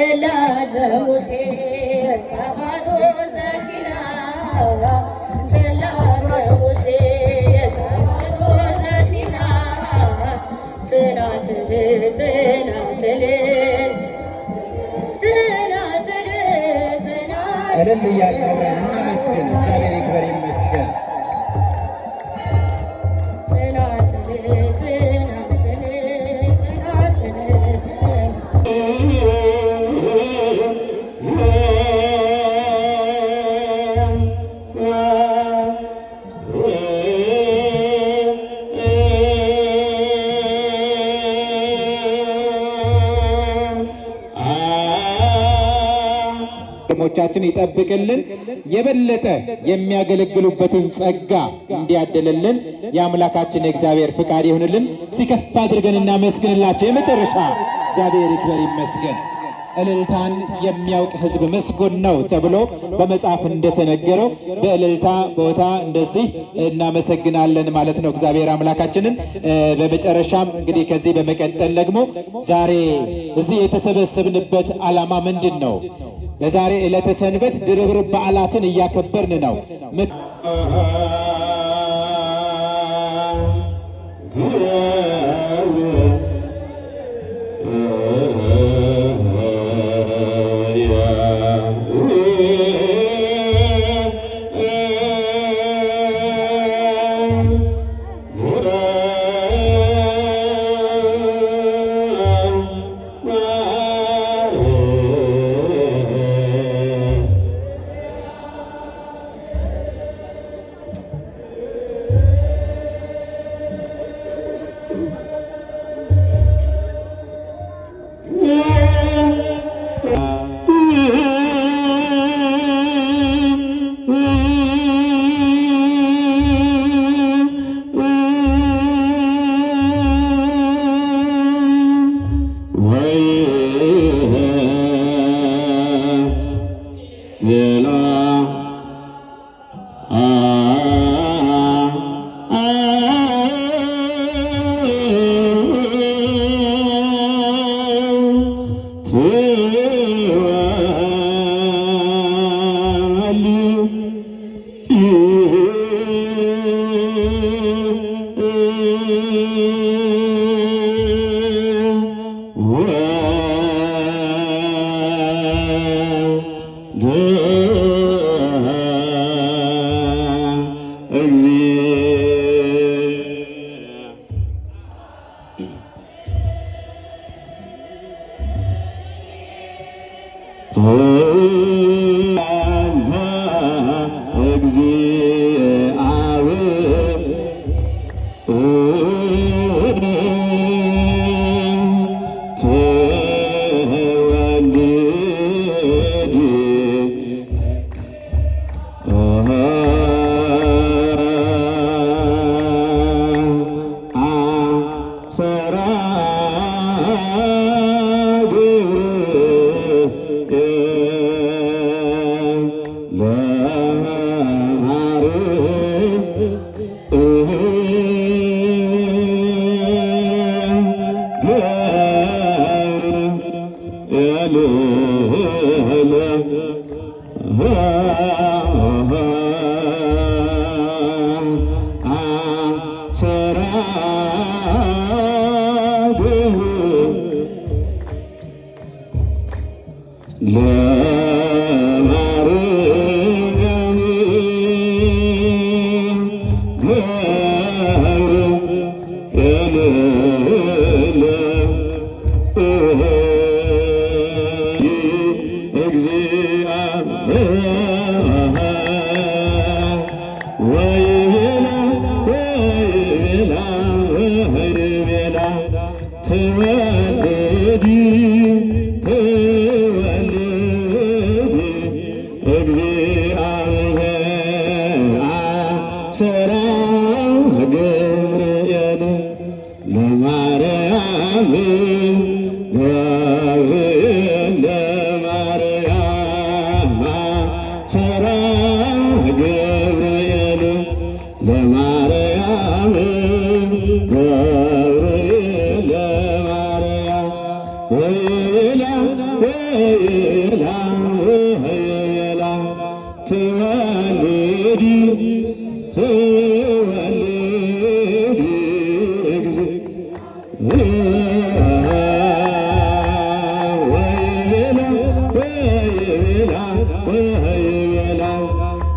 ጽላተ ሙሴ ታቦቱ ዘሲና ጽላተ ሙሴ ታቦቱ ዘሲና ጽናጽል ጽናጽል ጽናጽል ጽናጽል። እልል እያልን አብረን እናመስግን። እግዚአብሔር ይክበር ይመስገን። ጽናጽል ጽናጽል ጽናጽል ጽናጽል። ወንድሞቻችን ይጠብቅልን፣ የበለጠ የሚያገለግሉበትን ጸጋ እንዲያድልልን የአምላካችን የእግዚአብሔር ፍቃድ ይሁንልን። ሲከፍ አድርገን እናመስግንላቸው። የመጨረሻ እግዚአብሔር ይክበር ይመስገን። እልልታን የሚያውቅ ሕዝብ ምስጉን ነው ተብሎ በመጽሐፍ እንደተነገረው በእልልታ ቦታ እንደዚህ እናመሰግናለን ማለት ነው እግዚአብሔር አምላካችንን። በመጨረሻም እንግዲህ ከዚህ በመቀጠል ደግሞ ዛሬ እዚህ የተሰበሰብንበት ዓላማ ምንድን ነው? በዛሬ ዕለተ ሰንበት ድርብርብ በዓላትን እያከበርን ነው። ትወልድ እግዚአብሔር አሰራ ገብርኤል ለማርያም ገብርኤል ለማርያም አሰራ ገብርኤል ለማርያም ገብርኤል ለማርያም ወይላ ወይቤላ ወይቤላ ትወልዲ ትወልዲ ወይቤላ ወይቤላ ወይቤላ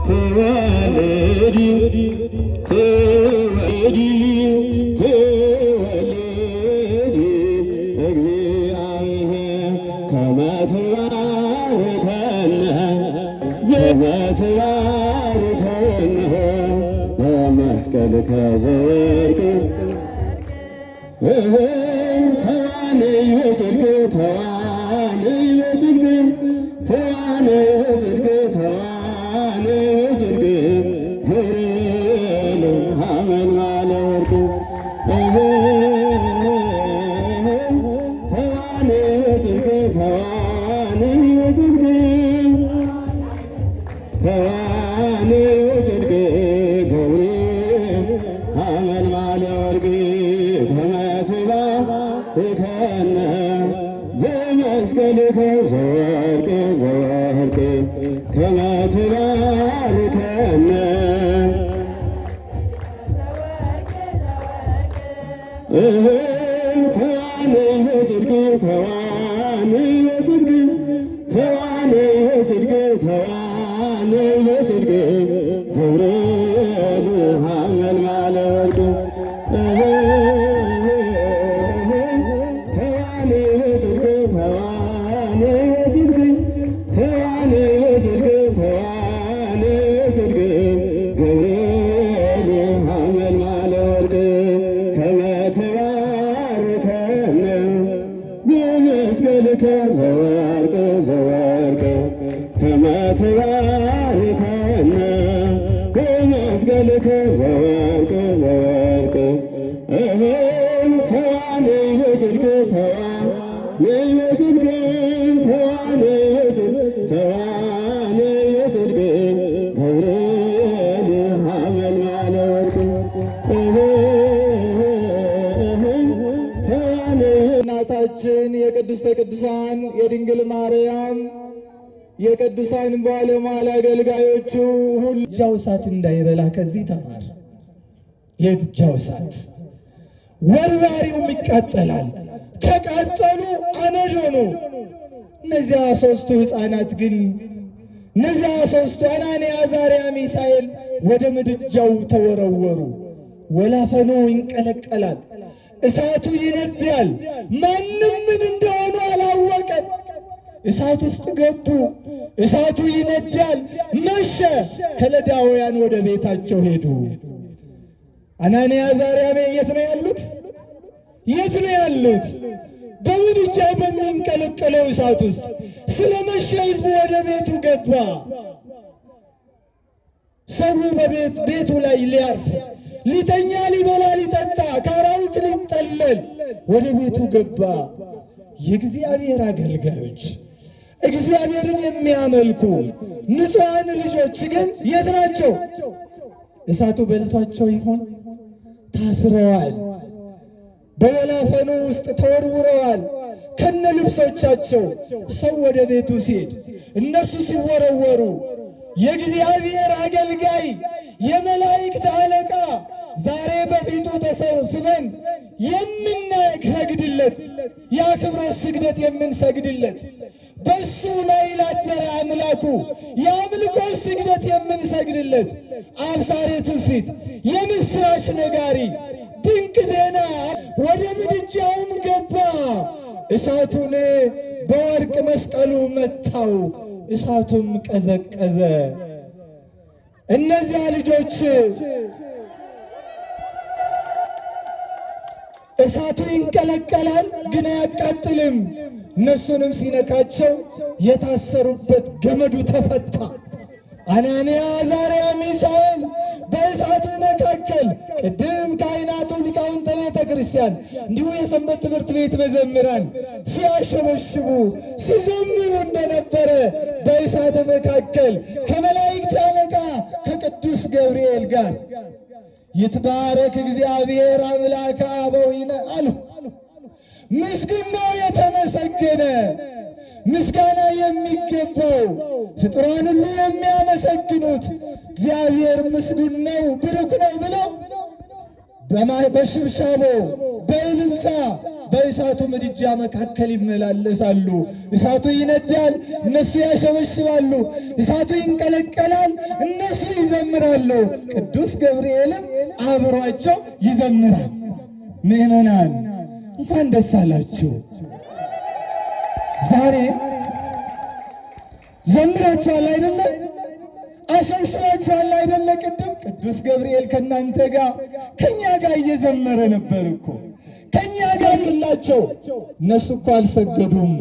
ትወልዲ ትወልዲ ትወልዲ እግዚአብሔር ከመ ትባርከነ ከመ ትባርከነ በመስቀልከ ዘወርቅ ተዋነይ በጽድቅ ተዋነይ በጽድቅ ተዋነይ በጽድቅ ተዋነይ በጽድቅ ገብርኤል ሐመልማለ ወርቅ ተዋነይ በጽድቅ ተዋነይ በጽድቅ ተዋነይ በጽድቅ ገብርኤል ሐመልማለ ወርቅ ከመ ትባርከነ በመስቀልከ ዘወርቅ ዘወርቅ ከመ ትባርከነ ተዋነይ በጽድቅ ተዋነይ በጽድቅ ተዋነይ በጽድቅ ተዋነይ በጽድቅ ገብርኤል ሐመልማለ ወርቅ ተዋነይ በጽድቅ ተዋነይ በጽድቅ ተዋነይ በጽድቅ ተዋነይ በጽድቅ ገብርኤል ሐመልማለ ወርቅ ከመ ትባርከነ በመስቀልከ ዘወርቅ ዘወርቅ ከመ ትባርከነ በመስቀልከ ዘወርቅ ዘወርቅ ተዋነይ በጽድቅ ተዋነይ በጽድቅ ተዋነይ በጽድቅ ተዋነይ በጽድቅ ገብርኤል ሐመልማለ ወርቅ ተዋነይ እናታችን የቅድስተ ቅዱሳን የድንግል ማርያም የቅዱሳን ባለሟል አገልጋዮቹ ሁሉ የእጃው እሳት እንዳይበላ ከዚህ ተማር። የእጃው እሳት ወርዋሪውም ይቃጠላል። ተቃጠሉ፣ አመድ ሆኑ። እነዚያ ሦስቱ ሕፃናት ግን እነዚያ ሦስቱ አናንያ፣ አዛርያ፣ ሚሳኤል ወደ ምድጃው ተወረወሩ። ወላፈኑ ይንቀለቀላል፣ እሳቱ ይነዳል። ማንም ምን እንደሆኑ አላወቀም። እሳት ውስጥ ገቡ። እሳቱ ይነዳል። መሸ። ከለዳውያን ወደ ቤታቸው ሄዱ። አናንያ አዛርያ የት ነው ያሉት? የት ነው ያሉት? በምድጃው በሚንቀለቀለው እሳት ውስጥ ስለመሸ ሕዝቡ ወደ ቤቱ ገባ። ሰው በቤት ቤቱ ላይ ሊያርፍ ሊተኛ፣ ሊበላ፣ ሊጠጣ፣ ከአራዊት ሊጠለል ወደ ቤቱ ገባ። የእግዚአብሔር አገልጋዮች እግዚአብሔርን የሚያመልኩ ንጹሐን ልጆች ግን የት ናቸው? እሳቱ በልቷቸው ይሆን? ታስረዋል። በወላፈኑ ውስጥ ተወርውረዋል ከነ ልብሶቻቸው። ሰው ወደ ቤቱ ሲሄድ እነሱ ሲወረወሩ የእግዚአብሔር አገልጋይ የመላእክት አለቃ ዛሬ በፊቱ ተሰብስበን የምንሰግድለት የአክብሮት ስግደት የምንሰግድለት በሱ ላይ ላደረ አምላኩ የአምልኮ ስግደት የምንሰግድለት አብሳሬ ትስብእት የምስራች ነጋሪ ድንቅ ዜና ወደ ምድጃውም ገባ። እሳቱን በወርቅ መስቀሉ መታው፣ እሳቱም ቀዘቀዘ። እነዚያ ልጆች እሳቱ ይንቀለቀላል፣ ግን አያቃጥልም። እነሱንም ሲነካቸው የታሰሩበት ገመዱ ተፈታ። አናንያ፣ አዛርያ፣ ሚሳኤል በእሳቱ መካከል ቅድም ካህናቱ ሊቃውንተ ቤተ ክርስቲያን እንዲሁ የሰንበት ትምህርት ቤት መዘምራን ሲያሸበሽቡ ሲዘምሩ እንደነበረ በእሳቱ መካከል ከመላእክት አለቃ ከቅዱስ ገብርኤል ጋር ይትባረክ እግዚአብሔር አምላከ አበዊነ አሉ። ምስጉን ነው የተመሰገነ ምስጋና የሚገባው ፍጡራን ሁሉ የሚያመሰግኑት እግዚአብሔር ምስጉን ነው ብሩክ ነው ብለው በሽብሻቦ በእልልታ በእሳቱ ምድጃ መካከል ይመላለሳሉ። እሳቱ ይነዳል፣ እነሱ ያሸበሽባሉ። እሳቱ ይንቀለቀላል፣ እነሱ ይዘምራሉ። ቅዱስ ገብርኤልም አብሯቸው ይዘምራል። ምዕመናን እንኳን ደስ አላችሁ። ዛሬ ዘምራችኋል አይደለም? አሸብሽባችኋል አይደለ? ቅድም ቅዱስ ገብርኤል ከእናንተ ጋር ከኛ ጋር እየዘመረ ነበር እኮ ከኛ ጋር ትላቸው። እነሱ እኮ አልሰገዱም፣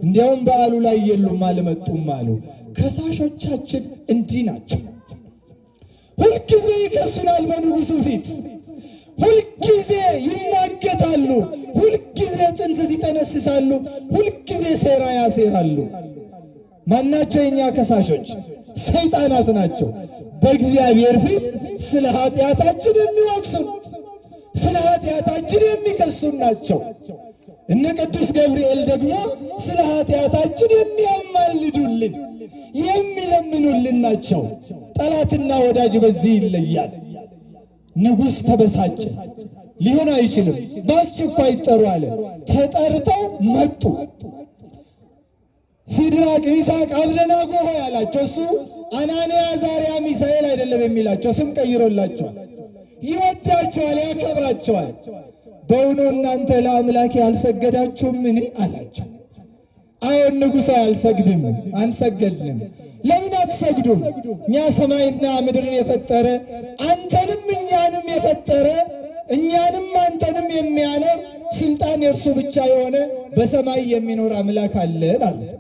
እንዲያውም በዓሉ ላይ የሉም አልመጡም አሉ። ከሳሾቻችን እንዲህ ናቸው። ሁልጊዜ ይከሱናል በንጉሱ ፊት፣ ሁልጊዜ ይሟገታሉ፣ ሁልጊዜ ጥንስስ ይጠነስሳሉ፣ ሁልጊዜ ሴራ ያሴራሉ። ማናቸው የኛ ከሳሾች? ሰይጣናት ናቸው። በእግዚአብሔር ፊት ስለ ኃጢአታችን የሚወቅሱን ስለ ኃጢአታችን የሚከሱን ናቸው። እነ ቅዱስ ገብርኤል ደግሞ ስለ ኃጢአታችን የሚያማልዱልን የሚለምኑልን ናቸው። ጠላትና ወዳጅ በዚህ ይለያል። ንጉሥ ተበሳጨ። ሊሆን አይችልም፣ በአስቸኳይ ይጠሩ አለ። ተጠርተው መጡ። ሲድራቅ ሚሳቅ አብደናጎ ሆይ አላቸው። እሱ አናንያ አዛርያ ሚሳኤል አይደለም የሚላቸው፣ ስም ቀይሮላቸዋል። ይወዳቸዋል፣ ያከብራቸዋል። በውኑ እናንተ ለአምላኬ አልሰገዳችሁምን አላቸው። አዎን ንጉሥ አልሰግድም፣ አንሰገድንም። ለምን አትሰግዱም? እኛ ሰማይና ምድርን የፈጠረ አንተንም እኛንም የፈጠረ እኛንም አንተንም የሚያኖር ስልጣን የእርሱ ብቻ የሆነ በሰማይ የሚኖር አምላክ አለን አሉት።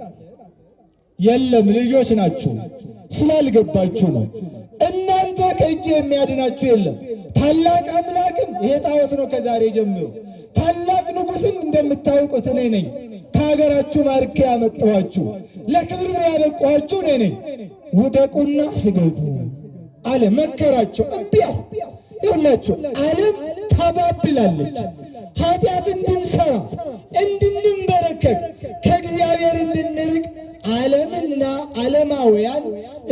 የለም ልጆች ናችሁ፣ ስላልገባችሁ ነው። እናንተ ከእጅ የሚያድናችሁ የለም። ታላቅ አምላክም ይሄ ጣዖት ነው ከዛሬ ጀምሮ። ታላቅ ንጉሥም እንደምታውቁት እኔ ነኝ። ከሀገራችሁ ማርኬ ያመጣኋችሁ ለክብር ነው ያበቃኋችሁ እኔ ነኝ። ውደቁና ስገዱ አለ፣ መከራቸው። እምቢ አሉ። ይኸውላችሁ ዓለም ታባብላለች። ኃጢአት እንድንሰራ እንድንበረከክ ከእግዚአብሔር እንድንርቅ ዓለምና ዓለማውያን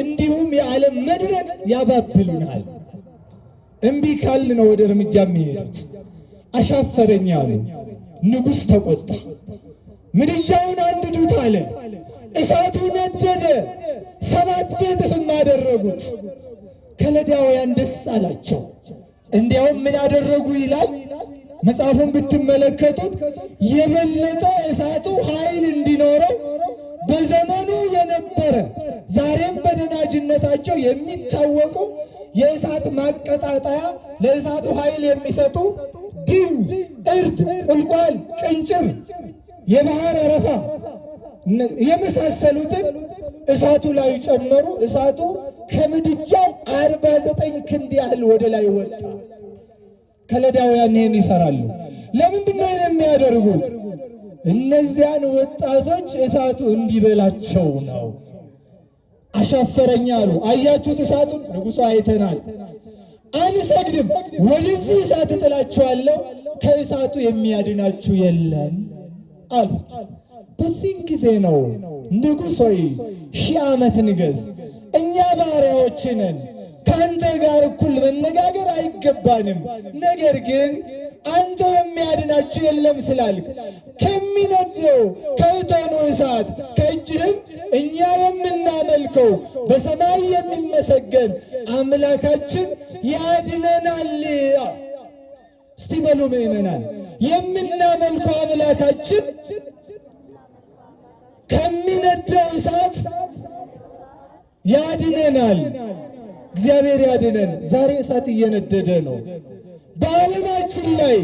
እንዲሁም የዓለም መድረክ ያባብሉናል። እምቢ ካልን ነው ወደ እርምጃ የሚሄዱት። አሻፈረኝ አሉ። ንጉሥ ተቆጣ። ምድጃውን አንድዱት አለ። እሳቱ ነደደ። 7 እጥፍም አደረጉት። ከለዳውያን ደስ አላቸው። እንዲያውም ምን አደረጉ ይላል መጽሐፉን ብትመለከቱት የበለጠ እሳቱ ኃይል እንዲኖረው በዘመኑ የነበረ ዛሬም በደናጅነታቸው የሚታወቁ የእሳት ማቀጣጠያ ለእሳቱ ኃይል የሚሰጡ ድኝ፣ እርድ፣ ቁልቋል፣ ቅንጭብ፣ የባህር አረፋ የመሳሰሉትን እሳቱ ላይ ጨመሩ። እሳቱ ከምድጃው 49 ክንድ ያህል ወደ ላይ ወጣ። ከለዳውያን ይህን ይሰራሉ። ለምንድን ነው ይህን የሚያደርጉት? እነዚያን ወጣቶች እሳቱ እንዲበላቸው ነው። አሻፈረኛ አሉ። አያችሁት እሳቱን? ንጉሡ አይተናል። አንሰግድም፣ ወደዚህ እሳት እጥላችኋለሁ፣ ከእሳቱ የሚያድናችሁ የለም አሉት። በዚህም ጊዜ ነው ንጉሥ ሆይ 1000 ዓመት ንገሥ፣ እኛ ባሪያዎች ነን፣ ከአንተ ጋር እኩል መነጋገር አይገባንም። ነገር ግን አንተ የሚያድናችሁ የለም ስላልክ ከሚነደው ከእቶኑ እሳት ከእጅህም እኛ የምናመልከው በሰማይ የሚመሰገን አምላካችን ያድነናል። እስቲ በሉ ምእመናን፣ የምናመልከው አምላካችን ከሚነደው እሳት ያድነናል። እግዚአብሔር ያድነን። ዛሬ እሳት እየነደደ ነው። በዓለማችን ላይ፣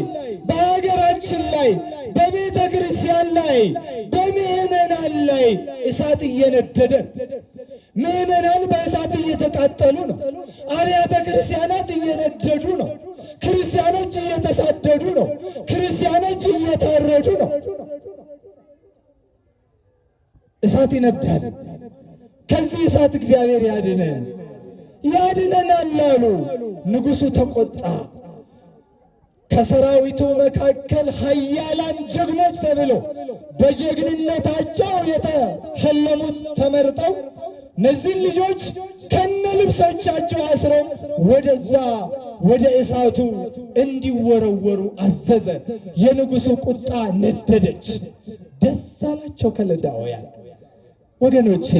በሀገራችን ላይ፣ በቤተ ክርስቲያን ላይ፣ በምዕመናን ላይ እሳት እየነደደ ምዕመናን በእሳት እየተቃጠሉ ነው። አብያተ ክርስቲያናት እየነደዱ ነው። ክርስቲያኖች እየተሳደዱ ነው። ክርስቲያኖች እየታረዱ ነው። እሳት ይነዳል። ከዚህ እሳት እግዚአብሔር ያድነን ያድነናል አሉ። ንጉሡ ተቆጣ። ከሰራዊቱ መካከል ኃያላን ጀግኖች ተብለው በጀግንነታቸው የተሸለሙት ተመርጠው እነዚህን ልጆች ከነ ልብሶቻቸው አስረው ወደዛ ወደ እሳቱ እንዲወረወሩ አዘዘ። የንጉሱ ቁጣ ነደደች። ደስ አላቸው ከለዳውያን። ወገኖቼ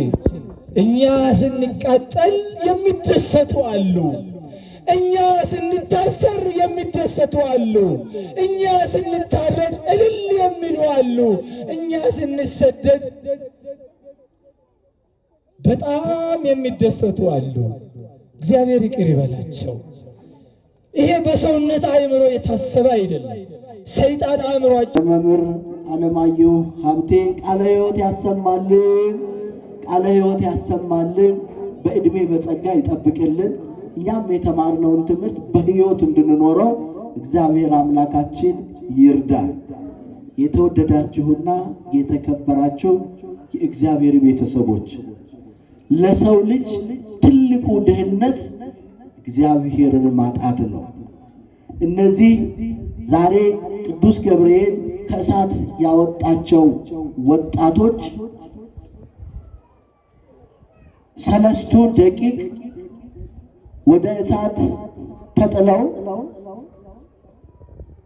እኛ ስንቃጠል የሚደሰቱ አሉ። እኛ ስንታሰር የሚደሰቱ አሉ። እኛ ስንታረድ እልል የሚሉ አሉ። እኛ ስንሰደድ በጣም የሚደሰቱ አሉ። እግዚአብሔር ይቅር ይበላቸው። ይሄ በሰውነት አእምሮ የታሰበ አይደለም። ሰይጣን አእምሯቸው መምህር አለማየሁ ሀብቴ ቃለ ሕይወት ያሰማልን፣ ቃለ ሕይወት ያሰማልን፣ በዕድሜ በጸጋ ይጠብቅልን። እኛም የተማርነውን ትምህርት በሕይወት እንድንኖረው እግዚአብሔር አምላካችን ይርዳል። የተወደዳችሁና የተከበራችሁ የእግዚአብሔር ቤተሰቦች ለሰው ልጅ ትልቁ ድህነት እግዚአብሔርን ማጣት ነው። እነዚህ ዛሬ ቅዱስ ገብርኤል ከእሳት ያወጣቸው ወጣቶች ሰለስቱ ደቂቅ ወደ እሳት ተጥለው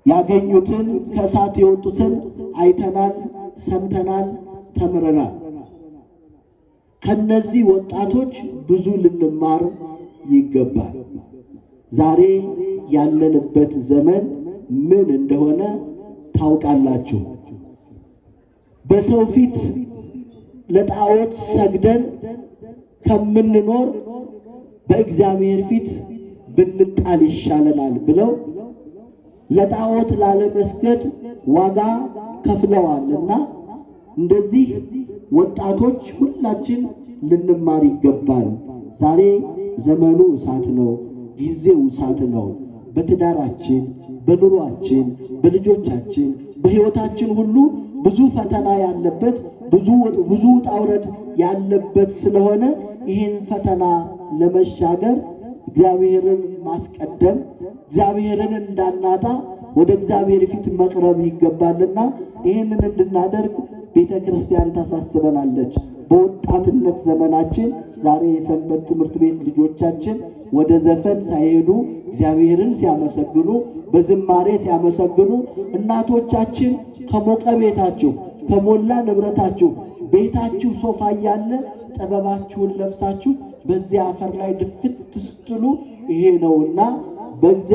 ያገኙትን ከእሳት የወጡትን አይተናል፣ ሰምተናል፣ ተምረናል። ከነዚህ ወጣቶች ብዙ ልንማር ይገባል። ዛሬ ያለንበት ዘመን ምን እንደሆነ ታውቃላችሁ። በሰው ፊት ለጣዖት ሰግደን ከምንኖር በእግዚአብሔር ፊት ብንጣል ይሻለናል ብለው ለጣዖት ላለመስገድ ዋጋ ከፍለዋል እና እንደዚህ ወጣቶች ሁላችን ልንማር ይገባል። ዛሬ ዘመኑ እሳት ነው፣ ጊዜው እሳት ነው። በትዳራችን፣ በኑሯችን፣ በልጆቻችን፣ በሕይወታችን ሁሉ ብዙ ፈተና ያለበት ብዙ ብዙ ውጣ ውረድ ያለበት ስለሆነ ይህን ፈተና ለመሻገር እግዚአብሔርን ማስቀደም እግዚአብሔርን እንዳናጣ ወደ እግዚአብሔር ፊት መቅረብ ይገባልና ይህንን እንድናደርግ ቤተ ክርስቲያን ታሳስበናለች። በወጣትነት ዘመናችን ዛሬ የሰንበት ትምህርት ቤት ልጆቻችን ወደ ዘፈን ሳይሄዱ እግዚአብሔርን ሲያመሰግኑ፣ በዝማሬ ሲያመሰግኑ፣ እናቶቻችን ከሞቀ ቤታችሁ ከሞላ ንብረታችሁ ቤታችሁ ሶፋ እያለ ጥበባችሁን ለብሳችሁ በዚያ አፈር ላይ ድፍት ስትሉ ይሄ ነውና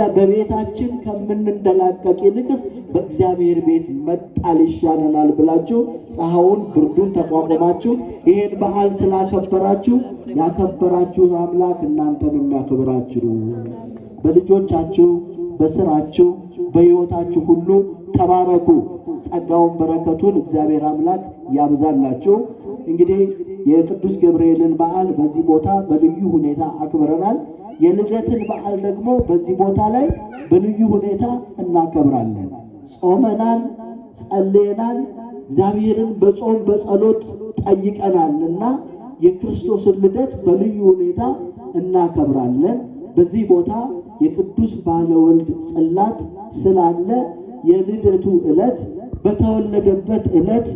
በቤታችን ከምንንደላቀቅ ይልቅስ በእግዚአብሔር ቤት መጣል ይሻለናል ብላችሁ ፀሐዩን ብርዱን ተቋቁማችሁ ይሄን በዓል ስላከበራችሁ ያከበራችሁ አምላክ እናንተን የሚያከብራችሁ በልጆቻችሁ፣ በስራችሁ፣ በሕይወታችሁ ሁሉ ተባረኩ። ጸጋውን በረከቱን እግዚአብሔር አምላክ ያብዛላችሁ። እንግዲህ የቅዱስ ገብርኤልን በዓል በዚህ ቦታ በልዩ ሁኔታ አክብረናል። የልደትን በዓል ደግሞ በዚህ ቦታ ላይ በልዩ ሁኔታ እናከብራለን። ጾመናል፣ ጸልየናል፣ እግዚአብሔርን በጾም በጸሎት ጠይቀናል እና የክርስቶስን ልደት በልዩ ሁኔታ እናከብራለን። በዚህ ቦታ የቅዱስ ባለወልድ ጽላት ስላለ የልደቱ ዕለት በተወለደበት ዕለት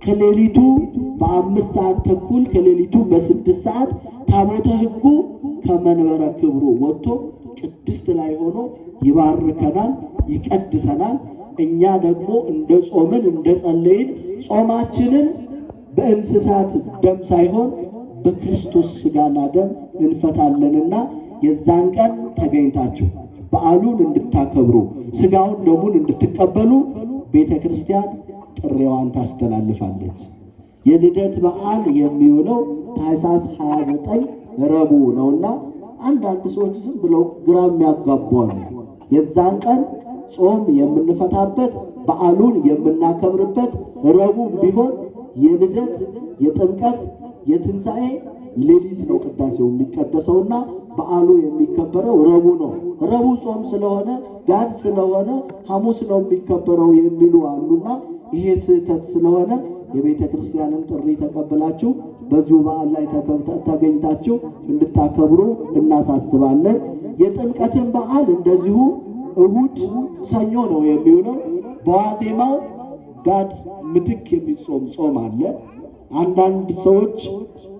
ከሌሊቱ በ5:30 ከሌሊቱ በ6 ሰዓት ታቦተ ሕጉ ከመንበረ ክብሩ ወጥቶ ቅድስት ላይ ሆኖ ይባርከናል፣ ይቀድሰናል። እኛ ደግሞ እንደ ጾምን እንደ ጸለይን ጾማችንን በእንስሳት ደም ሳይሆን በክርስቶስ ሥጋና ደም እንፈታለንና የዛን ቀን ተገኝታችሁ በዓሉን እንድታከብሩ ሥጋውን ደሙን እንድትቀበሉ ቤተ ክርስቲያን ጥሪዋን ታስተላልፋለች። የልደት በዓል የሚውለው ታኅሳስ 29 ረቡዕ ነውና አንዳንድ ሰዎች ዝም ብለው ግራ የሚያጋቡ አሉ። የዛን ቀን ጾም የምንፈታበት በዓሉን የምናከብርበት ረቡዕ ቢሆን የልደት የጥምቀት የትንሣኤ ሌሊት ነው ቅዳሴው የሚቀደሰውና በዓሉ የሚከበረው ረቡዕ ነው። ረቡዕ ጾም ስለሆነ ጋድ ስለሆነ ሐሙስ ነው የሚከበረው የሚሉ አሉና ይሄ ስህተት ስለሆነ የቤተ ክርስቲያንን ጥሪ ተቀብላችሁ በዚሁ በዓል ላይ ተገኝታችሁ እንድታከብሩ እናሳስባለን። የጥምቀትን በዓል እንደዚሁ እሁድ ሰኞ ነው የሚውለው። በዋዜማው ጋድ ምትክ የሚጾም ጾም አለ። አንዳንድ ሰዎች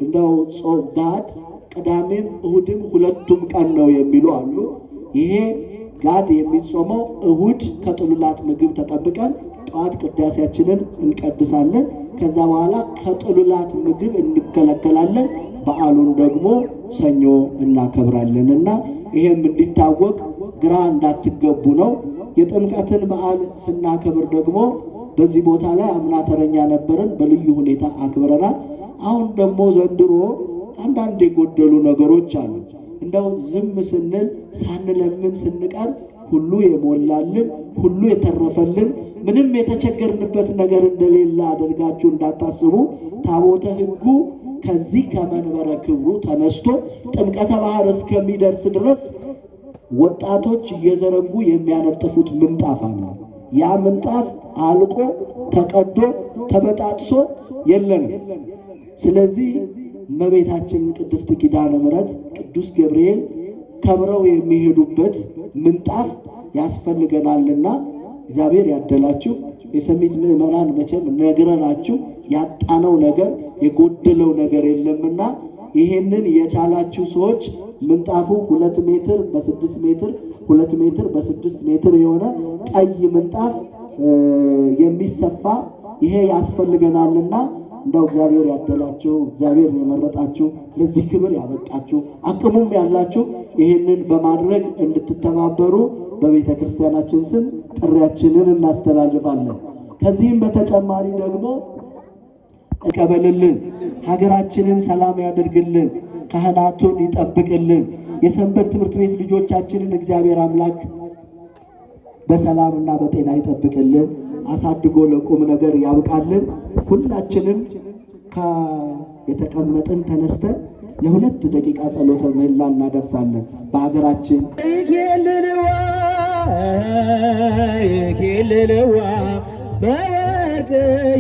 እንደው ጾም ጋድ ቅዳሜም እሁድም ሁለቱም ቀን ነው የሚሉ አሉ። ይሄ ጋድ የሚጾመው እሁድ ከጥሉላት ምግብ ተጠብቀን ጠዋት ቅዳሴያችንን እንቀድሳለን። ከዛ በኋላ ከጥሉላት ምግብ እንከለከላለን። በዓሉን ደግሞ ሰኞ እናከብራለን እና ይሄም እንዲታወቅ ግራ እንዳትገቡ ነው። የጥምቀትን በዓል ስናከብር ደግሞ በዚህ ቦታ ላይ አምና ተረኛ ነበርን፣ በልዩ ሁኔታ አክብረናል። አሁን ደግሞ ዘንድሮ አንዳንድ የጎደሉ ነገሮች አሉ። እንደው ዝም ስንል ሳንለምን ስንቀር ሁሉ የሞላልን ሁሉ የተረፈልን ምንም የተቸገርንበት ነገር እንደሌለ አድርጋችሁ እንዳታስቡ። ታቦተ ሕጉ ከዚህ ከመንበረ ክብሩ ተነስቶ ጥምቀተ ባህር እስከሚደርስ ድረስ ወጣቶች እየዘረጉ የሚያነጥፉት ምንጣፍ አለ። ያ ምንጣፍ አልቆ ተቀዶ ተበጣጥሶ የለንም። ስለዚህ እመቤታችን ቅድስት ኪዳነ ምሕረት ቅዱስ ገብርኤል ከብረው የሚሄዱበት ምንጣፍ ያስፈልገናልና እግዚአብሔር ያደላችሁ የሰሚት ምዕመናን መቼም ነግረናችሁ ያጣነው ነገር የጎደለው ነገር የለምና ይሄንን የቻላችሁ ሰዎች ምንጣፉ 2 ሜትር በ6 ሜትር 2 ሜትር በ6 ሜትር የሆነ ቀይ ምንጣፍ የሚሰፋ ይሄ ያስፈልገናልና እንደው እግዚአብሔር ያደላችሁ እግዚአብሔር የመረጣችሁ ለዚህ ክብር ያበቃችሁ አቅሙም ያላችሁ ይሄንን በማድረግ እንድትተባበሩ በቤተ ክርስቲያናችን ስም ጥሪያችንን እናስተላልፋለን። ከዚህም በተጨማሪ ደግሞ እቀበልልን፣ ሀገራችንን ሰላም ያደርግልን፣ ካህናቱን ይጠብቅልን፣ የሰንበት ትምህርት ቤት ልጆቻችንን እግዚአብሔር አምላክ በሰላምና በጤና ይጠብቅልን፣ አሳድጎ ለቁም ነገር ያብቃልን። ሁላችንም የተቀመጥን ተነስተን ለ2 ደቂቃ ጸሎተ ምህላ እናደርሳለን። በሀገራችን ይኬልልዋ ይኬልልዋ በወርቅ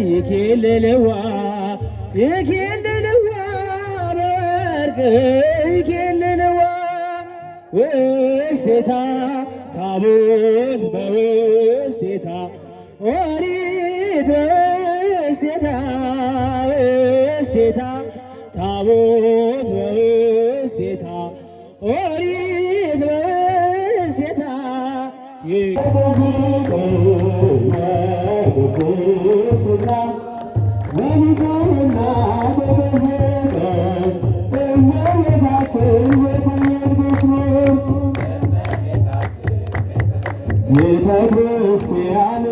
ይኬልልዋ ይኬልልዋ በወርቅ ይኬልልዋ ውስቴታ ታቦት በውስቴታ ኦሪት በውስቴታ ውስቴታ ታቦት በውስቴታ ኦሪት በውስቴታ ቤተ ክርስቲያን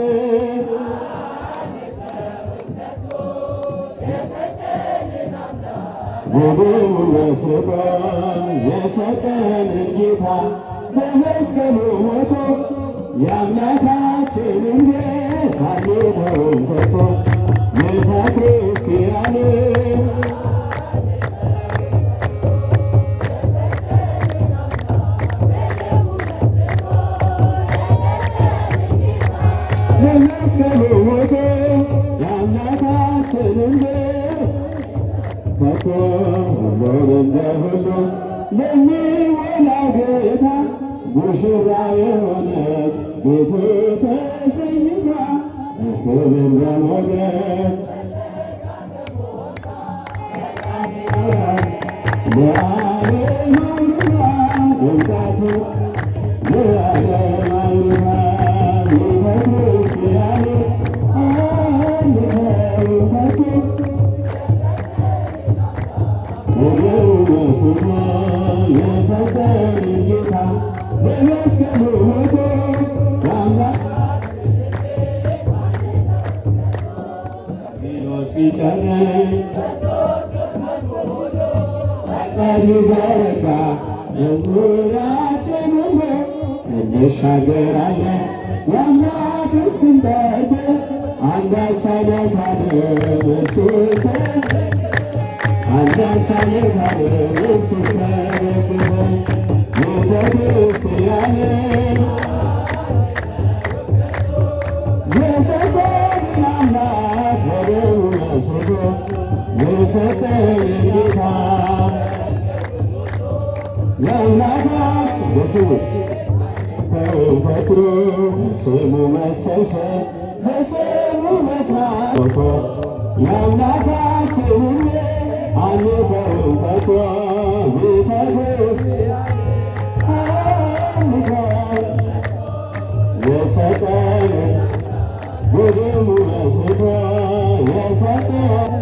የሰጠንን ጌታ በመስቀሉ ሞቶ የአምላካችንን ቤት አንተውም ከቶ። ቤተ ክርስቲያን በመስቀሉ ሞቶ የአምላካችንን ቤት ከቶ ሁሉን እንደ ሁሉ ለሚሞላ ጌታ ሙሽራ የሆነ ቤቱ ተሰኝታ በክብር በሞገስ ለዓለም አብርታ ድምቀቱ ለዓለም አብርታ ቤተ ክርስቲያን አንተውም ከቶ። የሰጠንን ጌታ በመስቀሉ ሞቶ ሲጨርስ ዘረጋ መዝሙራችን ሁሉ እንሻገራለን የአምላክን ስም ጠርተን አንዳች አይነካንም እርሱ አንዳች አይነካንም እርሱ ተደግፈን ቤተ ክርስቲያን የሰጠንን አምላክ በደሙ መስርቶ የሰጠንን ጌታ የአምላካችን በስሙ ተፈጥሮ በስሙ መሰብሰብ በስሙ መስርቶ የአምላካችንን አንተውም ከቶ ቤተ ክርስቲያን የሰጠንን በደሙ መስርቶ የሰጠን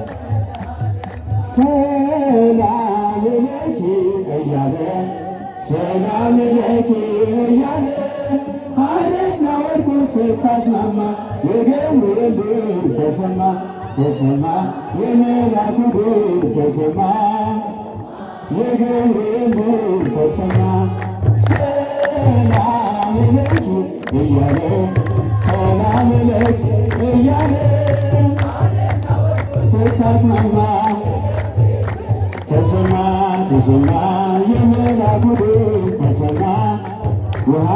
ሰላም ለኪ እያለ ሰላም ለኪ እያለ ሐርና ወርቁን ስታስማማ የገብርኤል ድምፅ ተሰማ ተሰማ የመላኩ ድምፅ ተሰማ የገብርኤል ድምፅ ተሰማ ሰላም ለኪ እያለ ሰላም ለኪ እያለ ስታስማማ ተሰማ ተሰማ የመላኩ ድምፅ ተሰማ ውሃ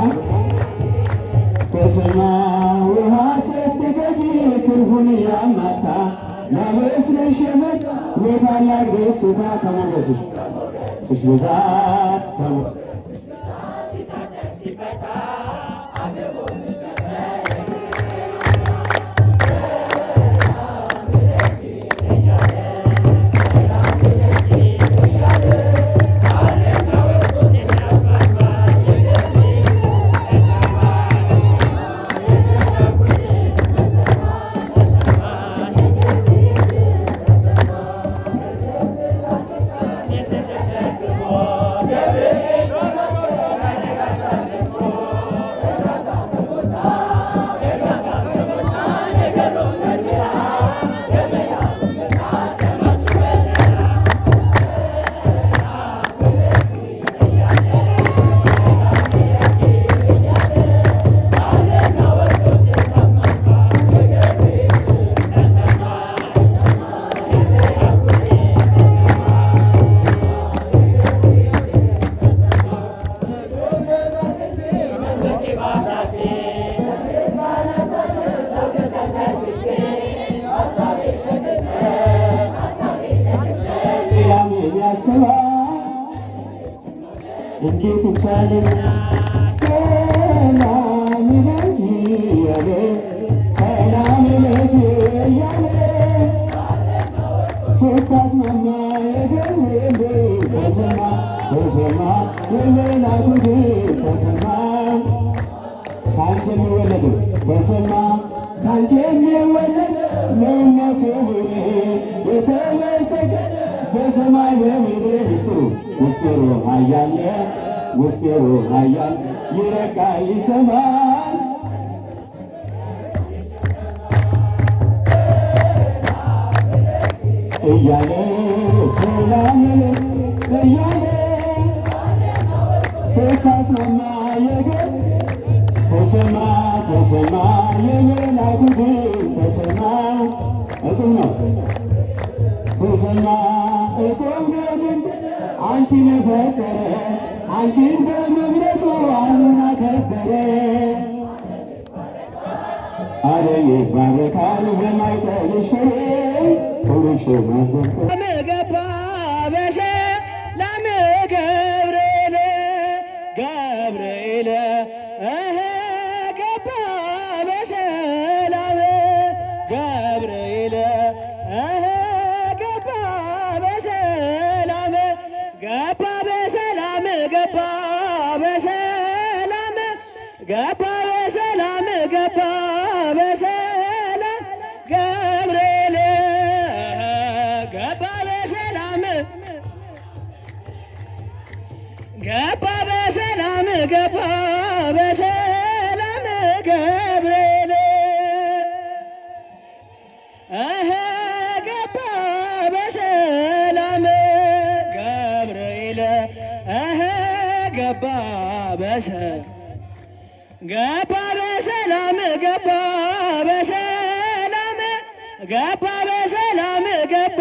ተሰማ ውሃ ስትገጂ ክንፉን እያማታ ላበስርሽ የመጣ በታላቅ ደስታ ከሞገስሽ ብዛት እንዴት ይቻላል? ሰላም ለኪ እያለ ሰላም ለኪ እያለ ስታስማማ የገብርኤል ድምፅ ተሰማ ተሰማ የመላኩ ድምፅ ተሰማ ከአንቺ የሚወለደው ተሰማ ከአንቺ የሚወለደው ነውና ክቡር የተመሰገነ በሰማይ በምድር ምስጢሩ ምስጢሩ ኃያል ምስጢሩ ኃያል ይረቃል ይሰማል እያለ ሰላም እያለ ስታስማማ የገብ ተሰማ ተሰማ የመላኩ ድምፅ ተሰማ እጹብ ነው ተሰማ እጹብ ነው ድንቅ አንቺን የፈጠረ አንቺን በመምረጡ ዓለምን አከበረ። አረ ይባረካል በማኅፀንሽ ፍሬ ክብርሽ ገባ በሰላም ገብርኤል ገብርኤል ገባ በሰላም ገብርኤል ገባ በሰላም ገባ በሰላም ገባ በሰላም ገባ በሰላም ገባ በሰላም ገብርኤል ገባ በሰላም ገባ በሰላም ገባ በሰላም ገብርኤል ገባ በሰላም ገብርኤል ገባ በሰላም ገባ በሰላም ገባ በሰላም ገባ በሰላም ገባ